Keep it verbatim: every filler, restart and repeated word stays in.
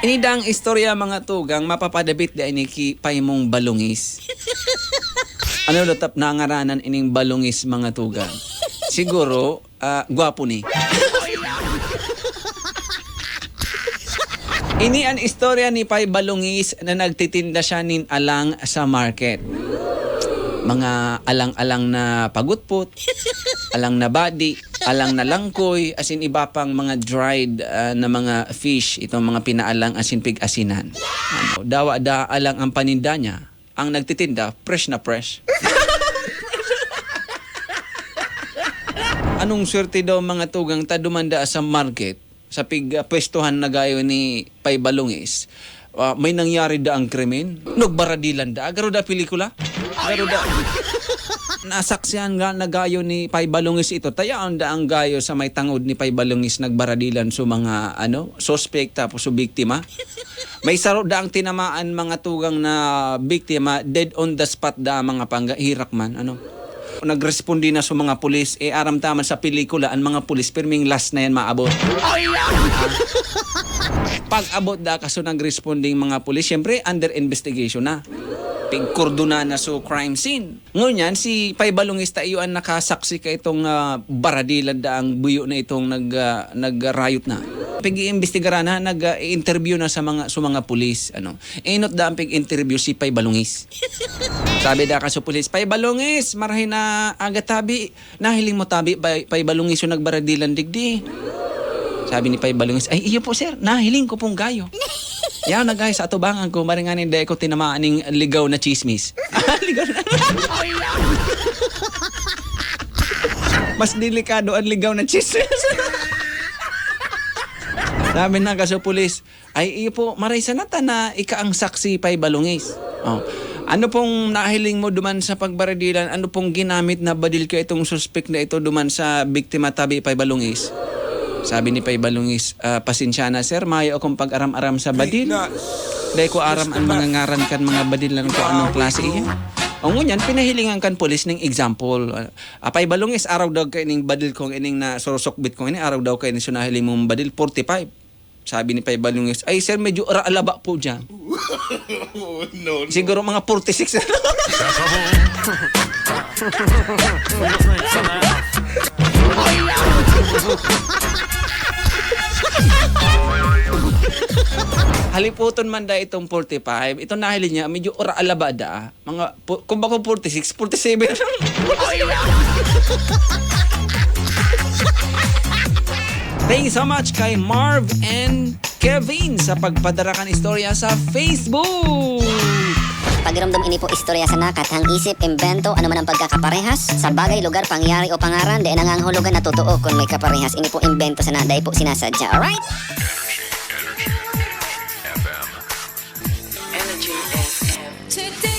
Ini daang istorya, mga tugang, mapapadapit da ini ki Paimong Balungis. Ano daw tap nangaranan ining balungis, mga tugang? Siguro, ah, gwapo ni. Ini an istorya ni Pay Balungis na nagtitinda siya nin alang sa market. Mga alang-alang na pagutpot, alang na badi, alang na langkoy, as in iba pang mga dried, ah, na mga fish, itong mga pinaalang asin pig-asinan. Ano, dawa da alang ang paninda niya, ang nagtitinda, fresh na fresh. Anong swerte daw, mga tugang, ta duman da sa market, sa pig, ah, pwestuhan na gayo ni Pay Balungis, ah, may nangyari da ang krimen? Nagbaradilan da? Garo da pelikula? Garo da? Nasaksihan nga na gayo ni Pay Balungis ito. Tayaan da ang gayo sa may tangod ni Pay Balungis nagbaradilan sa mga, ano, suspect tapos sa biktima. May saro da ang tinamaan, mga tugang, na biktima, dead on the spot da ang mga pangga, hirak man, ano. Nagresponde na sa mga pulis, eh, aram ta man sa pelikula, ang mga pulis, pirming last na yan maabot. Pag-abot da kaso nagresponding mga pulis, syempre, under investigation na. Pigkordona na sa crime scene. Ngunyan, si Pay Balungis ta iyo ang nakasaksi ka itong, ah, baradilan da ang buyo na itong nag, ah, nag-riot na. Pag-iimbestigaran na, nag-interview na sa mga, sa mga pulis, ano. Inot da ang pag-interview si Pay Balungis. Sabi da ka sa pulis, "Pay Balungis, marahay na aga tabi. Nahiling mo tabi, Pay, Pay Balungis yung nagbaradilan digdi?" Sabi ni Pay Balungis, "Ay, iyo po, sir. Nahiling ko pong gayo." Yaw na, guys, sa atubangan ko, maring aning dai ko tinamaan ning ligaw na chismis. Ligaw na. Mas delikado ang ligaw na chismis. Sabi na ka sa pulis, "Ay, iyo po, maray sana ta na ika ang saksi, Pay Balungis." Oh. Ano pong nahiling mo duman sa pagbaradilan? Ano pong ginamit na badil ka itong suspek na ito duman sa biktima tabi, Pay Balungis? Sabi ni Pay Balungis, "Ah, pasensya na, sir, mayo akong pag-aram-aram sa badil. Dai ko aram ang mga ngaran kan mga badil na kung anong klase iyan." O ngunyan, pinahilingan kan pulis ning example. Ah, Pay Balungis, araw daw kaining badil kong ining na surusukbit kong ini, araw daw kaini so nahiling mong badil, forty-five. Sabi ni Pay Balungis, "Ay, sir, medyo ra-, alaba po dyan." Oh, no, no. Siguro mga forty-six na lang. Haliputon man da itong forty-five, itong nahili niya, medyo ra-, alaba da. Mga pu-, kung bako forty-six, forty-seven. Thank you so much kay Marv and Kevin sa pagpadara kan istorya sa Facebook. Pagiromdom ini po istorya sana, kathang isip, imbento, ano man ang pagkakaparehas sa bagay, lugar, pangyayari o pangaran, dai nangangahulugan na totoo kun may kaparehas. Ini po imbento sana, dai po sinasadya. Alright? Energy F M.